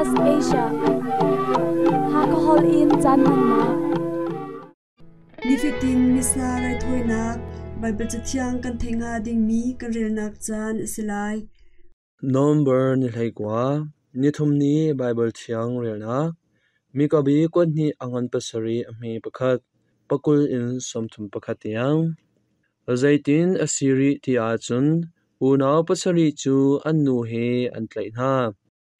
SBS Asia. Hakha Hall in caan hmannak. Nifatin Missa raithawinak Baibal Cathiang kan theih hnga dingmi kan relnak caan a si lai. November ni 19, nithum ni Baibal Thiang relnak Mikabi kuat hnih a ngan pasarih a hme pakhat, pakul in 31 tiang. Zeitin a si rih ti ahcun unau pasarih cu an nu he an tlaih hna.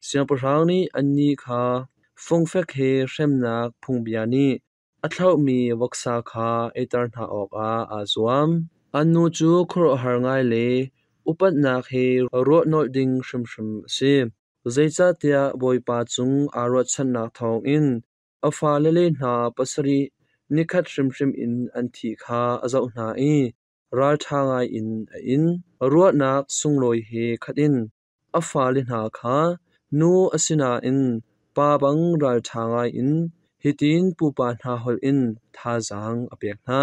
Siangpahrang nih annih kha fungfek he hremnak phungbia nih a thlauhmi voksa kha eiter hna awkah aa zuam. An nu cu khuaruahhar ngai le upatnak he ruahnolh ding hrimhrim a si. Zeicahtiah Bawipa cung aa ruahchannak thawngin a fale le hna pasarih nikhat hrimhrim in an thih kha a zoh hna i ralṭha ngaiin a in. Ruahnak sunglawi he khat in a fale hna kha nu a si nain pa bang ralṭha ngaiin hitin pupa hna holh in thazaang a pek hna.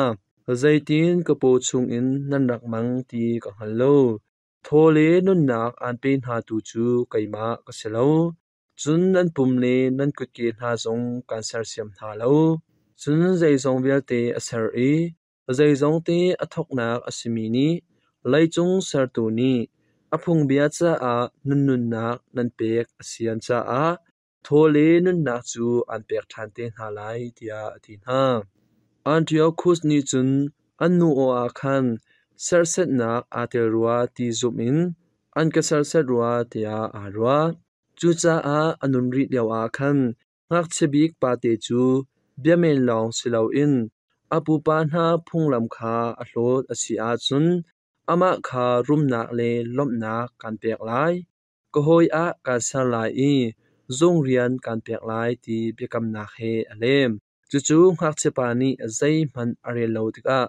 Zeitin ka paw chungin nan rak mang ti ka hngal lo. Thaw le nunnak aan pe hna tu cu keimah ka si lo. Cun nan pum le nan kutke hna zong kaan sersiam hna lo. Cun zeizong vialte a ser i zeizongte a thawknak a simi nih leicung sertu nih a phungbia caah nan nunnak nan pek a sian caah thaw le nunnak cu aan pek ṭhan te hna lai, tiah a ti hna. Antiochus nih cun an nu aw ah khan serhsatnak aa tel rua ti zumh in an ka serhsat rua tiah aa ruah. Cucaah a nun rih lioah khan ngakchia bik pate cu biamen lawng si loin a pupa hna phunglam kha a hlawt a si ahcun amah kha rumnak le lawmhnak kan pek lai. Ka hawi ah kaan ser lai i zung rian kaan pek lai ti biakamnak he a lem. Cucu ngakchiapa nih zeihmanh a rel lo tikah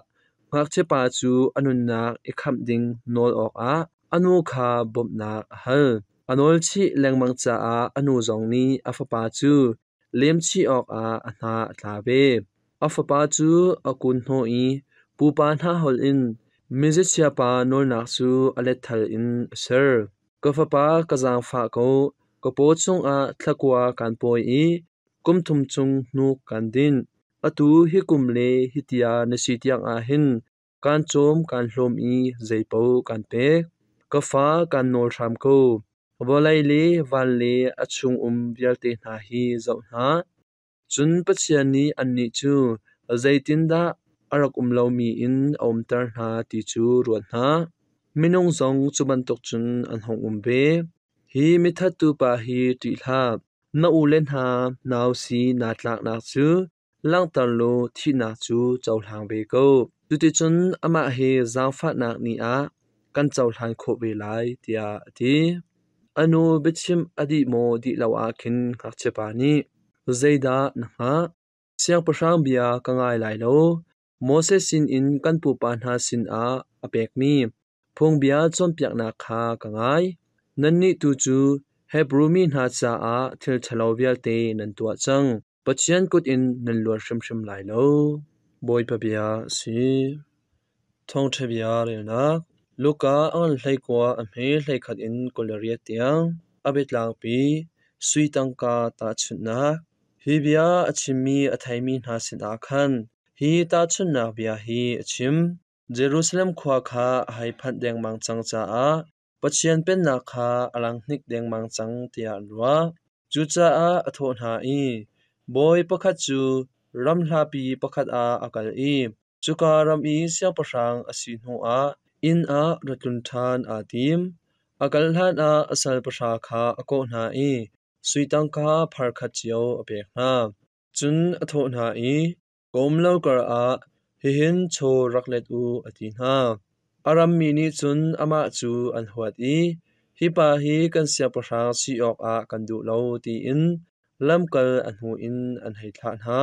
ngakchiapa cu a nunnak i khamh ding nawl awkah a nu kha bawmhnak a hal. A nawlchih lengmang caah a nu zong nih a fapa cu lemchih awkah a hna a tla ve. A fapa cu a kun hnawh i pupa hna holh in mizichiapa nawlnak cu a letthal in a ser. Ka fapa, ka zaangfah ko, ka paw chungah thlakua kaan pawi i kum thum chung hnuk kaan dinh. Atu hi kum le hi tia na si tiangah hin kaan cawm kaan hlawm i zeipaoh kaan pek. Ka fa, kaan nawl hram ko. Vawlei le van le a chungum vialte hna hi zoh hna. Cun Pathian nih annih cu zeitindah a rak um lomi in a umter hna ti cu ruat hna. Minung zong cu bantuk cun an hung um ve. Hi mithattu pa hi ṭih hlah. Na ule hna nau si naa tlaknak cu langhter law thihnak cu cohlang ve ko. Cuticun amah he zaangfahnak ni ah kan cohlan khawh ve lai, tiah a ti. A nu biachimh a dih maw dih lo ah khin ngakchiapa nih, “Zeidah na hngah? Siangpahrang bia ka ngai lai lo. Moses sinin kan pupa hna sinah a pekmi phungbia cawnpiaknak kha ka ngai. Nannih tu cu Hebru mi hna caah thil ṭhalo vialte nan tuah cang. Pathian kut in nan luat hrimhrim lai lo.” Bawipa bia a si. Thawngṭha bia relnak Luka a ngan 19 a hme 11 in 28 tiang a biatlangpi sui tangka tahchunhnak. Hi bia a chimmi a theimi hna sinah khan hi tahchunhnak bia hi a chim. Jerusalem khua kha a hei phanh dengmang cang caah Pathian Pennak kha a lang hnik dengmang cang tiah an ruah. Cucaah a thawh hna i, Bawi pakhat cu ram hlapi pakhat ah a kal i cuka ram i siangpahrang a si hnuah inn ah ra tlun ṭhan aa tim. A kal hlanah a sal pahra kha a kawh hna i sui tangka phar khat cio a pek hna. Cun a thawh hna i, Ka um lo karah hihin chaw rak let u, a ti hna. A rammi nih cun amah cu an huat i, Hi pa hi kan siangpahrang si awkah kan duh lo, tiin lamkal a hnu in an hei thlah hna.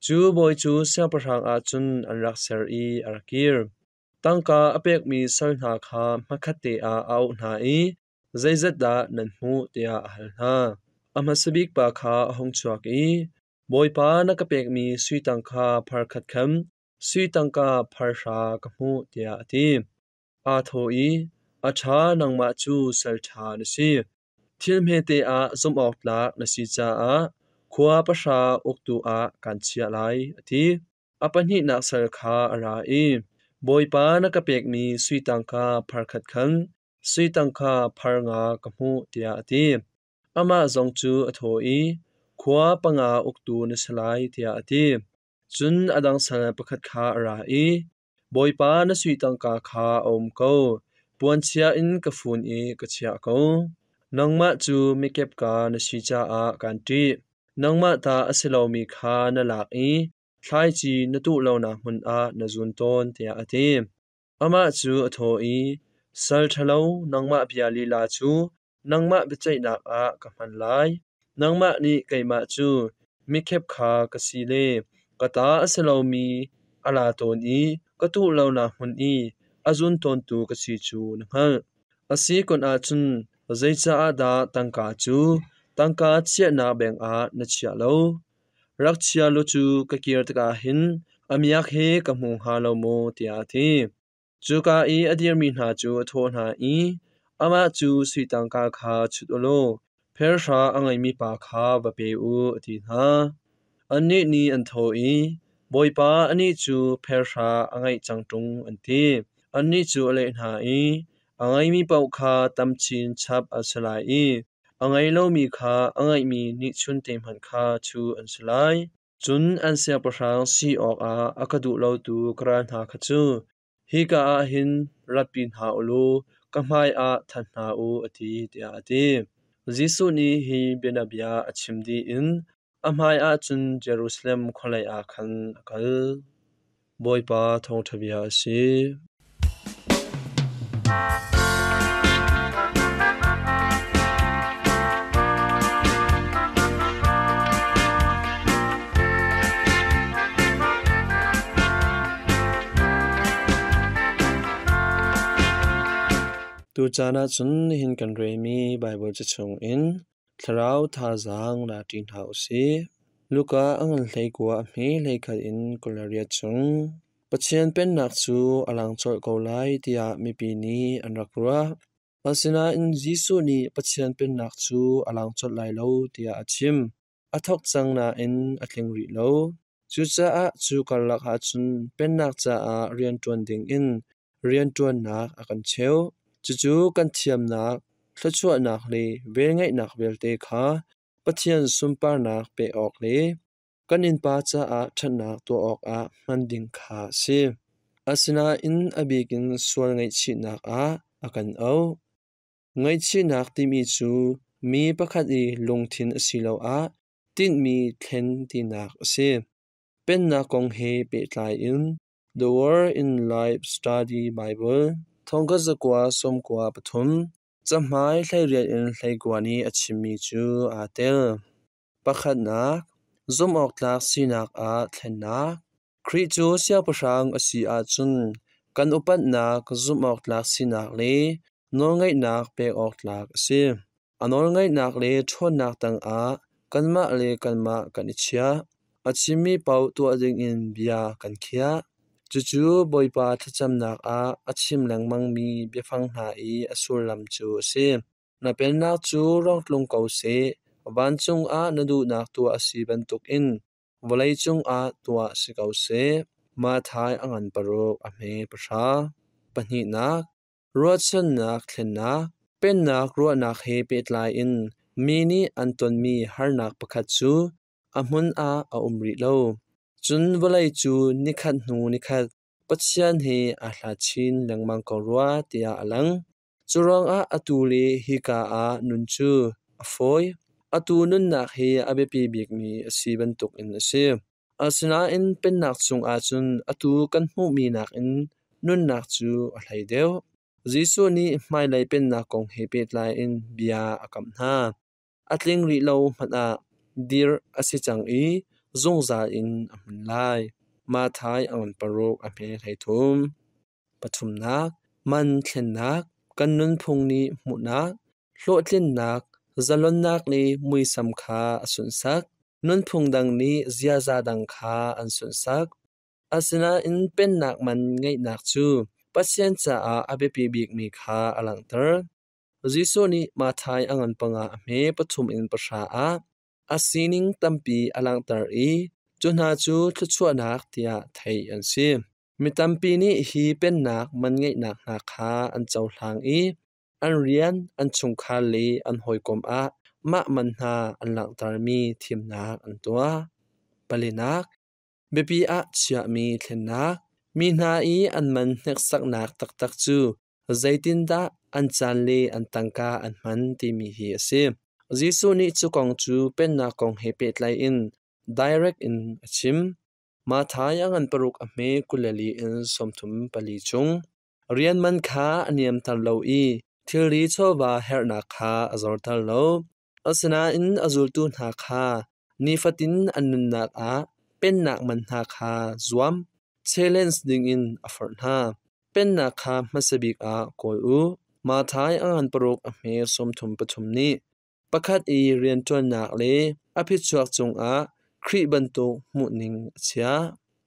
Cu bawi cu siangpahrang ah cun an rak ser i a rak kir. Tangka a pekmi sal hna kha hmakhatte ah a auh hna i zeizat dah nan hmuh tiah a hal hna. A hmasa bik pa kha a hung chuak i, Bawipa na ka pekmi sui tangka phar khat khan sui tangka phar hra ka hmuh tiah a ti. Aa thawh i, A ṭha, nangmah cu sal ṭha na si. Thil hmete ah zumhawktlak na si caah khua pahra uktu ah kaan chiah lai, a ti. A pahnihnak sal kha a ra i, Bawipa na ka pekmi sui tangka phar khat khan sui tangka phar nga ka hmuh, tiah a ti. Amah zong cu a thaw i, Khua panga uktu na si lai, tiah a ti. Cun a dang sal pakhat kha a ra i, Bawipa na sui tangka kha a um ko, puanchia in ka fun i ka chiah ko. Nangmah cu mikepka na si caah kaan ṭih. Nangmah ta a si lomi kha na lak i thlaici na tuh lonak hmun ah na zun tawn, tiah a ti. Amah cu a thaw i, Sal ṭhalo, nangmah bia lila cu nangmah biaceihnak ah ka hman lai. Nangmah nih keimah cu mikhep kha ka si le ka ta a si lomi a la tawn i ka tuh lonak hmun i a zun tawntu ka si cu na hngalh. A si kun ahcun zeicaah dah tangka cu tangka chiahnak beng ah na chiah lo? Rak chia law cu ka kir tikah hin a miak he ka hmu hnga lo maw tiah a ti. Cuka i a dirmi hna cu a thawh hna i, Amah cu sui tangka kha chut u law pherhra a ngeimi pa kha va pe u, a ti hna. Annih nih an thawh i, Bawipa, anih cu pherhra a ngeih cang ṭung, an ti. Annih cu a leh hna i, A ngeimi paoh kha tam chin chap a si lai i a ngei lomi kha a ngeihmi nihchunte hmanh kha chuh an si lai. Cun an siangpahrang si awkah a ka duh lotu ka ral hna kha cu, hika ah hin ratpi hna u law ka hmaiah that hna u, a ti, tiah a ti. Jesuh nih hi bianabia a chim dih in a hmaiah cun Jerusalem khualei ah khan a kal. Bawipa thawngṭha bia a si. Tucaan ahcun nihin kan relmi Baibal ca chungin thlarau thazaang la ṭi hna u sih. Luka a ngan 19 a hme 21 in 28 chung. Pathian Pennak cu a lang colh ko lai tiah mipi nih an rak ruah. Asinain Jesuh nih Pathian Pennak cu a lang colh lai lo tiah a chim. A thawk cang nain a tling rih lo. Cucaah cu karlak ahcun Pennak caah rianṭuan dingin rianṭuannak a kan cheuh. Cucu kan thiamnak, thluachuahnak le velngeihnak vialte kha Pathian sunparnak pek awk le Kan innpa caah ṭhatnak tuah awkah hman ding kha a si. Asinain a bik in sual ngaihchihnak ah a kan auh. Ngaihchihnak timi cu mi pakhat i lungthin asiloah tinhmi thlen tinak a si. Pennak kong he pehtlai in The World in Life Study Bible thongkhat zakua sawmkua pathum cahmai 18 in 19 nih a chimmi cu aa tel. Pakhatnak, zumhawktlak sinak ah thlennak. Khrih cu siangpahrang a si ahcun kan upatnak, zumhawktlak sinak le nawlngeihnak pek awk tlak a si. A nawlngeihnak le ṭhawnnak tangah kanmah le kanmah kan i chiah. A chimmi paoh tuah dingin bia kan khiah. Cucu Bawipa thlacamnak ah a chim lengmangmi biafang hna i a sullam cu a si. Na pennak cu rong tlung ko seh, vancung ah na duhnak tuah a si bantukin vawleicung ah tuah si ko seh. Matthai a ngan paruk a hme pahra. Pahnihnak, ruahchannak thlennak. Pennak ruahnak he pehtlai in mi nih an tonmi harnak pakhat cu a hmun ah a um rih lo. Cun vawlei cu nikhat hnu nikhat Pathian he aa hlat chin lengmang ko rua tiah a lang. Curuangah atu le hika ah nun cu a fawi. Atu nunnak hi a biapi bikmi a si bantukin a si. Asinain pennak chungah cun atu kan hmuhmi nakin nunnak cu a hlei deuh. Jesuh nih hmailei pennak kong he pehtlai in bia a kamh hna. A tling rih lo hmanh ah dirh a si cang i zungzal in a hmun lai. Matthai a ngan paruk a hme 13. Pathumnak, man thlennak, kan nunphung nih hmuhnak, hlawhtlinnak, zalonnak le muisam kha a sunhsak. Nunphung dang nih ziaza dang kha an sunhsak. Asinain pennak man ngeihnak cu Pathian caah a biapi bikmi kha a langhter. Jesuh nih Matthai a ngan panga a hme pathum in pahra ah a sining tampi a langhter i cu hna cu thluachuahnak tiah theih an si. Mi tampi nih hi pennak man ngeihnak hna kha an cohlang i an rian, an chungkhar le an hawikom ah mah man hna an langhtermi thimnak an tuah. Palinak, biapi ah chiahmi thlennak. Mi hna i an man hneksaknak taktak cu zeitindah an caan le an tangka an hman timi hi a si. Jesuh nih cu kong cu pennak kong he pehtlai in direct in a chim. Matthai a ngan paruk a hme 24 in 34 chung. Rian man kha a niamter lo i thilri chawva herhnak kha a zorter lo. Asinain a zultu hna kha nifatin an nunnak ah pennak man hna kha zuam, challenge dingin a forh hna. Pennak kha hmasa bik ah kawl u. Matthai a ngan paruk a hme 33 nih pakhat i rianṭuannak le a phichuak cungah Khrih bantuk hmuhning a chiah.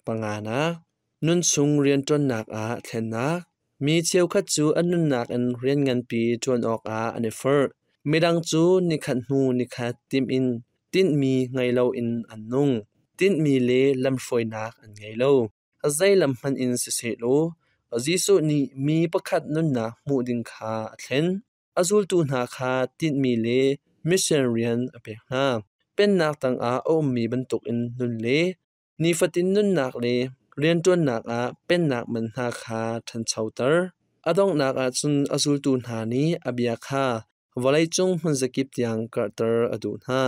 Panganak, nunchung rianṭuannak ah thlennak. Mi cheukhat cu an nunnak in rian nganpi ṭuan awkah an i forh. Midang cu nikhat hnu nikhat timh in tinhmi ngei loin an nung. Tinhmi le lamhruainak an ngei lo. Zei lam hmanh in sisehlaw, Jesuh nih mi pakhat nunnak hmuh ding kha a thlen. A zultu hna kha tinhmi le mission rian a pek hna. Pennak tangah a ummi bantukin nun le nifatin nunnak le rianṭuannak ah pennak man hna kha ṭhanchoter. A donghnak ahcun a zultu hna nih a bia kha vawleicung hmunzakip tiang karhter a duh hna.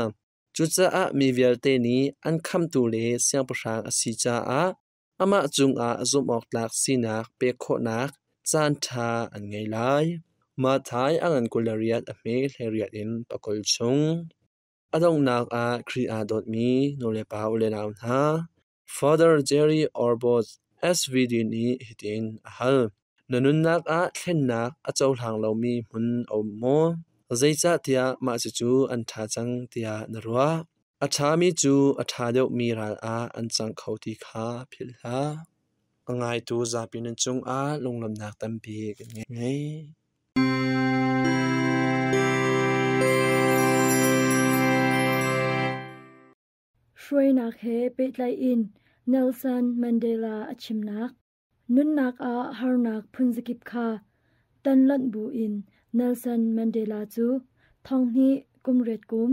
Cucaah mi vialte nih an khamhtu le siangpahrang a si caah amah cungah zumhawktlak sinak pek khawhnak caanṭha an ngei lai. Matthai a ngan 28 a hme 18 in pakul chung. A donghnak ah Khrih aa dawtmi nulepa u le nau hna, Father Jerry Orbos SVD nih hitin a hal. Na nunnak ah thlennak a cohlang lomi hmun a um maw? Zeicahtiah mah cucu an ṭha cang tiah na ruah? A ṭhami cu a ṭha deuhmi ral ah an cang kho ti kha philh hlah. A ngaitu zapi nan cungah lunglawmhnak tampi kan ngei. Hruainak he pehtlai in Nelson Mandela a chimnak. Nunnak ah harnak phunzakip kha tanlonh buin Nelson Mandela cu thonghnih kum riat kum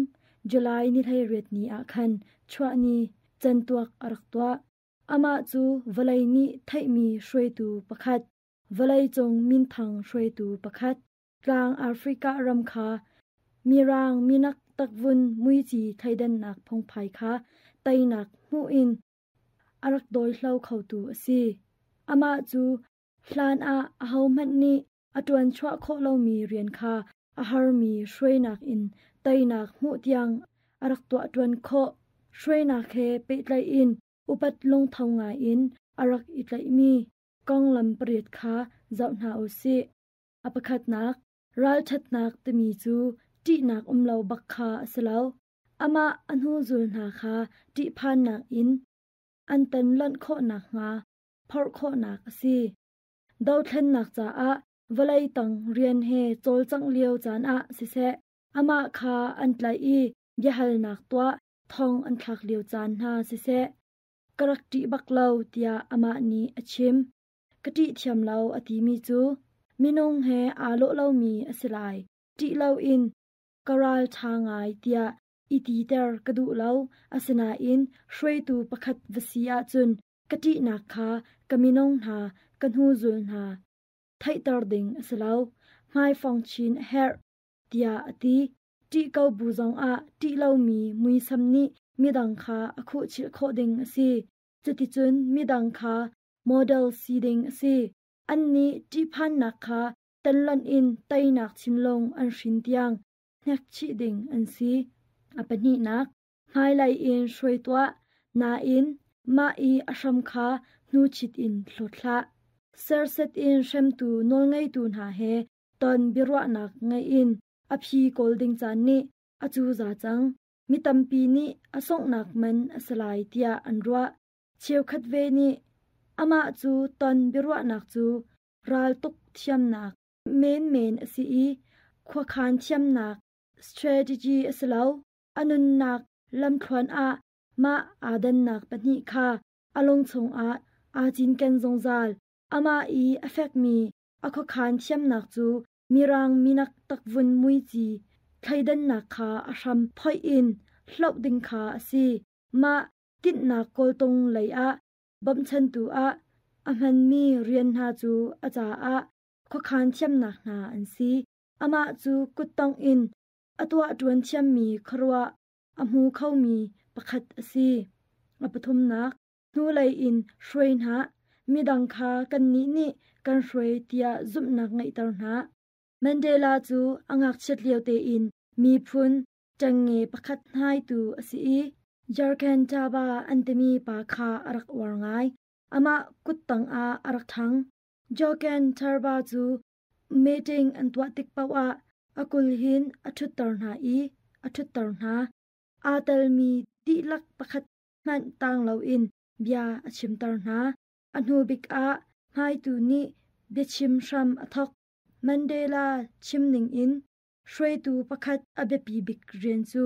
July ni 18 ni ah khan chuah ni cantuak a rak tuah. Amah cu vawlei nih theihmi hruaitu pakhat, vawleicung minthang hruaitu pakhat, Tlang Africa ram kha Mirang minak takvun muici thleidannak phungphai kha teinak hmuh in a rak dawihlo khotu a si. Amah cu hlan ah ahohmanh nih a ṭuanchuah khawh lomi rian kha a harmi hruainak in teinak hmuh tiang a rak tuahṭuan khawh. Hruainak he pehtlaih in upat lungtho ngai in a rak i tlaihmi konglam pariat kha zoh hna u sih. A pakhatnak, ralṭhatnak timi cu ṭihnak um lo bak kha a si lo. Amah a hnuzul hna kha ṭihphannak in an tan lonh khawh nakhnga phorh khawhnak a si. Dothlennak caah vawlei tang rian he cawlcangh lio caan ah siseh, amah kha an tlaih i biahalnak tuah thong an thlak lio caan hna siseh, ka rak ṭih bak lo tiah amah nih a chim. Ka ṭih thiam lo a timi cu minung he aa lawh lomi a si lai. Ṭih loin ka ral ṭha ngai tiah i titer ka duh lo. Asinain hruaitu pakhat va si ahcun ka ṭihnak kha ka minung hna, ka hnuzul hna theihter ding a si lo. Hmaifong chin a herh, tiah a ti. Ṭih ko bu zongah ṭih lomi muisam nih midang kha a khuhchilh khawh ding a si. Cuticun midang kha model si ding a si. Annih ṭihphannak kha tanlonh in teinak thinlung an hrin tiang hnekchih ding an si. A pahnihnak, hmailei in hruai tuah, nain mah i a hram kha hnuchit in hlawt hlah. Serset in hremtu nawlngeitu hna he ton biaruahnak ngeih in a phi kawl ding caan nih a cuza cang. Mi tampi nih a sunghnak man a si lai tiah an ruah. Cheukhat ve nih amah cu ton biaruahnak cu raltuk thiamnak menmen a si i khuakhan thiamnak strategy a si lo. A nunnak lamthluan ah mah aa dannak pahnih kha a lung chungah aa cinken zungzal. Amah i a fekmi a khuakhan thiamnak cu Mirang minak takvun muici thleidannak kha a hram phoih in hloh ding kha a si. Mah tinhnak kawltung lei ah bawmchantu ah a hmanmi rian hna cu a caah khuakhan thiamnak hna an si. Amah cu kuttongh in a tuahṭuan thiammi khuaruah a hmu khomi pakhat a si. A pathumnak, hnulei in hruai hna, midang kha kannih nih kan hruai tiah zumhnak ngeihter hna. Mandela cu a ngakchiat lio tein miphun ṭengnge pakhat hnaitu a si i Jurgen Taba an timi pa kha a rak uar ngai. Amah kuttang ah a rak ṭhang. Jurgen Tarba cu meeting an tuah tik paoh ah a kul hin a ṭhutter hna i a ṭhutter hna. Aa telmi dihlak pakhat hmanh tang loin bia a chimter hna. A hnu bik ah hmaitu nih biachim hram a thawk. Mandela chim ningin hruaitu pakhat a biapi bik rian cu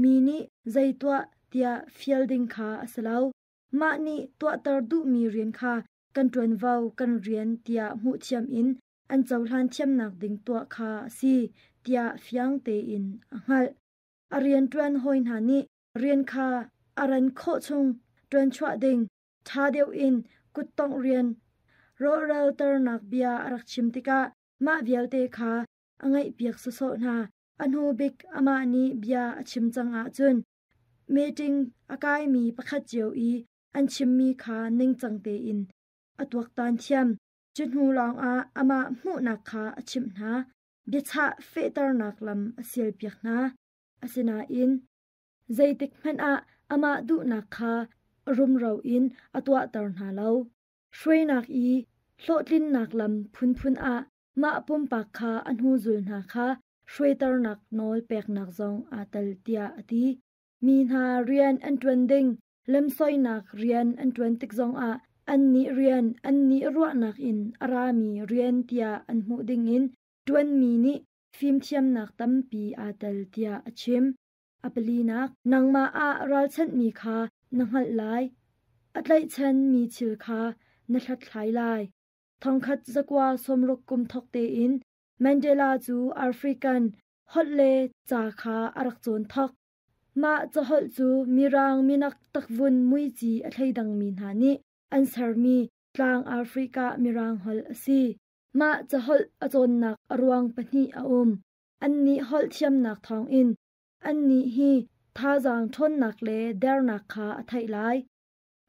mi nih zei tuah tiah fial ding kha a si lo. Mah nih tuahter duhmi rian kha kan ṭuanvo kan rian tiah hmuhthiam in an cohlan thiamnak ding tuah kha a si tiah fiang tein a hngalh. A rianṭuan hawi hna nih rian kha a ran khawh chung ṭuanchuah ding ṭha deuh in kuttongh rian rawhralternak bia a rak chim tikah mah vialte kha a ngaihpiak sawsawh hna. A hnu bik amah nih bia a chim cang ahcun meeting a kaimi pakhat cio i an chimmi kha ningcang tein a tuaktan thiam. Cu hnu lawngah amah hmuhnak kha a chimh hna. Biachah fehternak lam a sialpiak hna. Asinain zeitik hmanh ah amah duhnak kha rumro in a tuahter hna lo. Hruainak i hlawhtlinnak lam phunphun ah mah pumpak kha a hnuzul hna kha hruaiternak nawl peknak zong aa tel tiah a ti. Mi hna rian an ṭuan ding lemsoinak rian an ṭuan tik zongah annih rian annih ruahnak in a rami rian tiah an hmuh dingin ṭuanmi nih fimthiamnak tampi aa tel tiah a chim. A palinak, nangmah ah ralchanhmi kha na hngalh lai. A tlaihchanmi thil kha na hlathlai lai. Thongkhat zakua sawmruk kum thawk tein Mandela cu African holh le ca kha a rak cawn thawk. Mah caholh cu Mirang minak takvun muici a thleidangmi hna nih an sermi Tlang Africa Mirang holh a si. Mah caholh a cawnnak a ruang pahnih a um. Annih holh thiamnak thawngin annih hi thazaang ṭhawnnak le dernak kha a theih lai.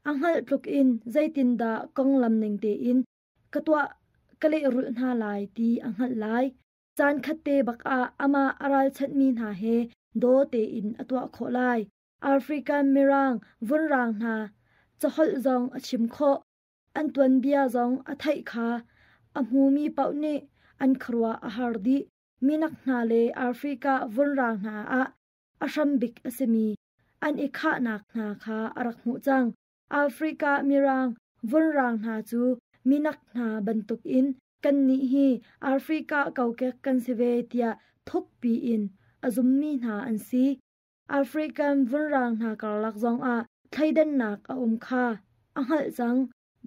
A hngalh tluk in zeitindah konglam ning tein ka tuah ka lehrulh hna lai ti a hngalh lai. Caan khatte bak ah amah a ralchanhmi hna he daw tein a tuah khawh lai. African Mirang vunrang hna caholh zong a chim khawh. An tuanbia zong a theih kha a hmumi paoh nih an khuaruah a har dih. Minak hna le Africa vunrang hna ah a hrambik a simi an i khahnak hna kha a rak hmuh cang. Africa Mirang vunrang hna cu minak hna bantukin kannih hi Africa kokek kan si ve tiah thukpi in a zummi hna an si. African vunrang hna karlak zongah thleidannak a um kha a hngalh cang.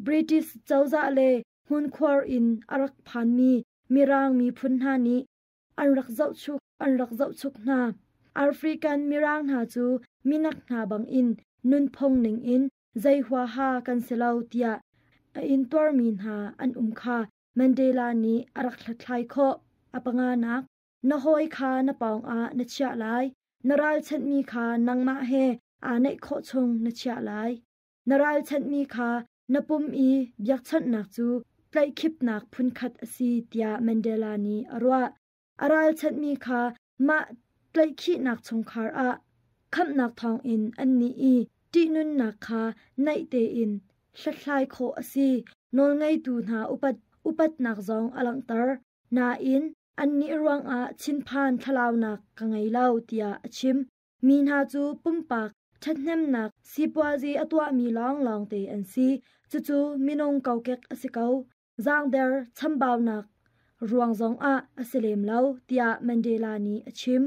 British cozah le hmunkhuar in a rak phanmi Mirang miphun hna nih an rak zohchuk an rak zohchuk hna. African Mirang hna cu minak hna bangin nunphung ningin zei huaha kan si lo tiah a intuarmi hna an um kha Mandela nih a rak hlathlai khawh. A panganak, na hawi kha na pawngah na chiah lai. Na ralchanhmi kha nangmah he aa naih khawh chung na chiah lai. Na ralchanhmi kha na pum i biakchawnhnak cu tlaihkhipnak phunkhat a si tiah Mandela nih a ruah. A ralchanhmi kha mah tlaihkhihnak chungkhar ah khamhnak thawngin annih i ṭihnunnak kha naih tein hlathlai khawh a si. Nawlngeitu hna upat upatnak zong a langhter. Nain annih ruangah thinphan thlalaunak ka ngei lo tiah a chim. Mi hna cu pumpak ṭhathnemnak sipuazi a tuahmi lawnglawng te an si. Cucu minung kokek a si ko. Zaangder chambaunak ruang zongah a si lem lo, tiah Mandela nih a chim.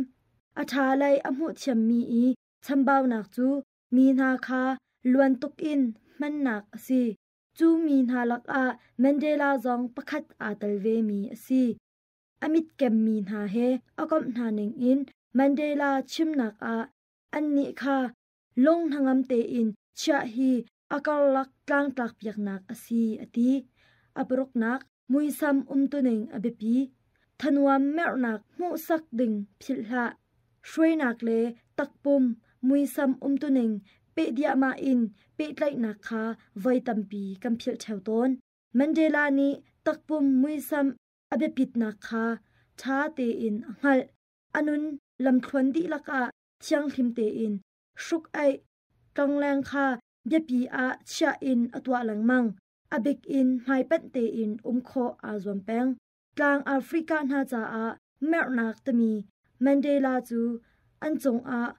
A ṭha lei a hmuh thiammi i chambaunak cu mi hna kha luan tuk in hmannak a si. Cu mi hna lakah Mandela zong pakhat aa tel vemi a si. A mitkemmi hna he a komh hna ningin Mandela chimnak ah annih kha lung hnangam tein chiah hi a karlak tlangtlak piaknak a si a ti. A paruknak muisam umtuning a biapi. Thanuam merhnak hmuhsak ding philh hlah. Hruainak le takpum muisam umtuning peh diahmah in pehtlaihnak kha voi tampi kan philh ṭheo tawn. Mandela nih takpum muisam a biapitnak kha ṭha tein a hngalh. A nun lamthluan dihlak ah thianghlim tein hruk-aih tlongleng kha biapi ah chiah in a tuah lengmang. A bik in hmaipanh tein um khawh aa zuam peng. Tlang Africa hna caah merhnak timi Mandela cu an cungah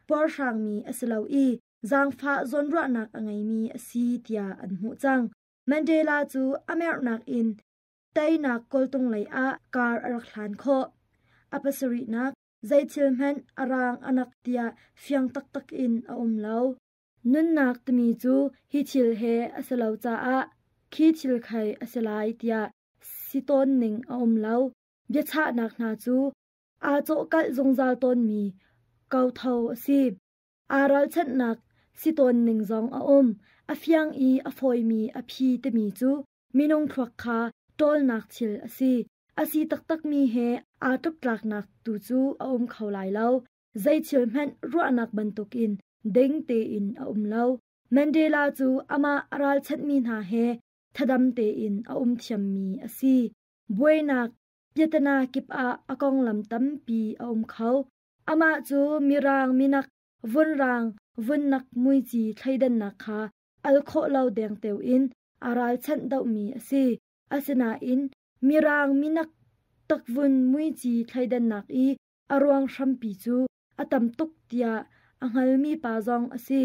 puarhrangmi a si lo i zaangfah zawnruahnak a ngeimi a si tiah an hmuh cang. Mandela cu a merhnak in teinak kawltung lei ah kar a rak hlan khawh. A pasarihnak zeithil hmanh a raang a nak tiah fiang taktak in a um lo. Nunnak timi cu hi thil he a si lo caah khi thil khai a si lai tiah si tawn ning a um lo. Biachahnak hna cu aa cawhkalh zungzal tawnmi kotho a si. Aa ralchanhnak si tawn ning zong a um. A fiang i a fawimi a phi timi cu minung thluak kha ṭawlnak thil a si. A si taktakmi he aa tluktlaknak tu cu a um kho lai lo. Zei thil hmanh ruahnak bantukin ding tein a um lo. Mandela cu amah a ralchanhmi hna he thadam tein a um thiammi a si. Buainak piatana kip ah a konglam tampi a um kho. Amah cu mirang minak vunrang vunnak muici thleidannak kha al khawh lo dengteo in a ralchanh dohmi a si. Asinain mirang minak takvun muici thleidannak i a ruang hrampi cu a tam tuk tiah a hngalmi pa zong a si.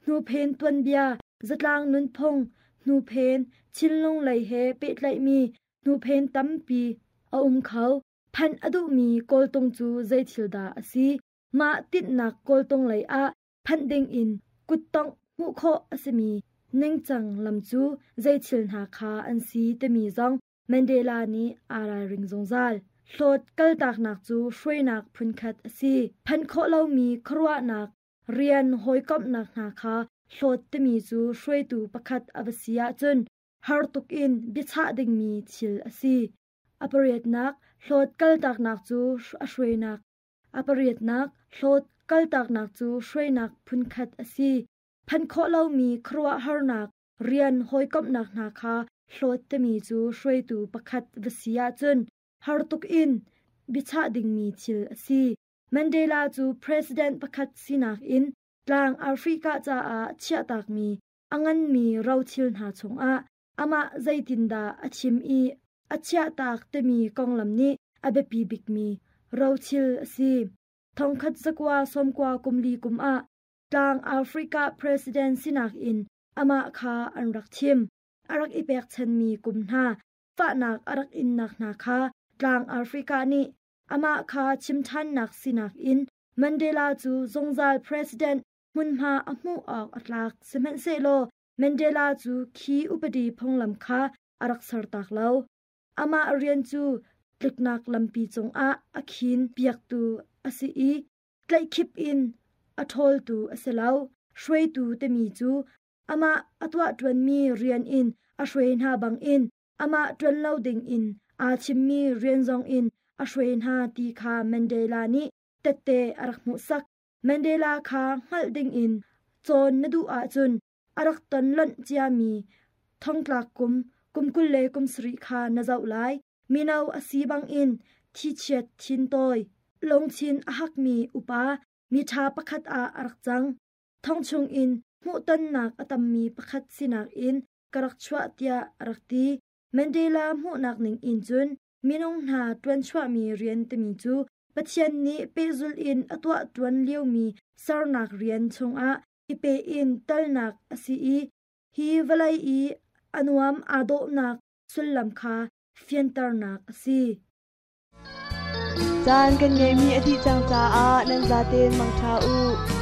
Hnuphen tuanbia, zatlang nunphung, hnuphen, thinlung lei he pehtlaihmi hnuphen tampi a um kho. Phanh a duhmi kawltung cu zeithil dah a si? Mah tinhnak kawltung lei ah phanh dingin kuttongh hmuh khawh a simi ningcang lam cu zeithil hna kha an si timi zong Mandela nih aa ralring zungzal. Hlawt kaltaknak cu hruainak phunkhat a si. Phanh khawh lomi khuaruahnak, rian hawikomhnak hna kha hlawt timi cu hruaitu pakhat a va si ahcun har tuk in biachah dingmi thil a si. A pariatnak, hlawt kaltaknak cu a hruainak. A pariatnak, hlawt kaltaknak cu hruainak phunkhat a si. Phanh khawh lomi khuaruahharnak, rian hawikomhnak hna kha hlawt timi cu hruaitu pakhat va si ahcun har tuk in biachah dingmi thil a si. Mandela cu president pakhat sinak in tlang Africa caah chiahtakmi a nganmi rothil hna chungah amah zeitindah a chim i a chiahtak timi konglam nih a biapi bikmi rothil a si. Thongkhat zakua sawmkua kumli kum ah tlang Africa president sinak in amah kha an rak thim. A rak i pekchanmi kum hna, fahnak a rak innak hna kha tlang Africa nih amah kha chim ṭhannak sinak in Mandela cu zungzal president hmunhma a hmuh awk a tlak. Sihmanhsehlaw Mandela cu khi upadi phunglam kha a rak sertak lo. Amah rian cu tliknak lampi cungah a khin piaktu a si i tlaihkhip in a ṭhawltu a si lo. Hruaitu timi cu amah a tuahṭuanmi rian in a hruai hna bangin amah ṭuan lo dingin aa chimmi rian zongin a hruai hna ti kha Mandela nih tette a rak hmuhsak. Mandela kha hngalh dingin cawn na duh ahcun a rak ton lonh ciami thongtlak kum, kum 27 kha na zoh lai. Mino a si bangin thichiat thintawi, lungthin a hakmi upa, miṭha pakhat ah a rak cang. Thong chungin hmuhtonnak a tammi pakhat sinak in ka rak chuah tiah a rak ti. Mandela hmuhnak ning in cun minung hna ṭuanchuahmi rian timi cu Pathian nih pehzulh in a tuah ṭuan liomi sernak rian chungah i pe in talnak a si i hi vawlei i a nuam aa dawhnak sullam kha fianternak a si. Caan kan ngeihmi a dih cang caah nan zaten mangṭha u.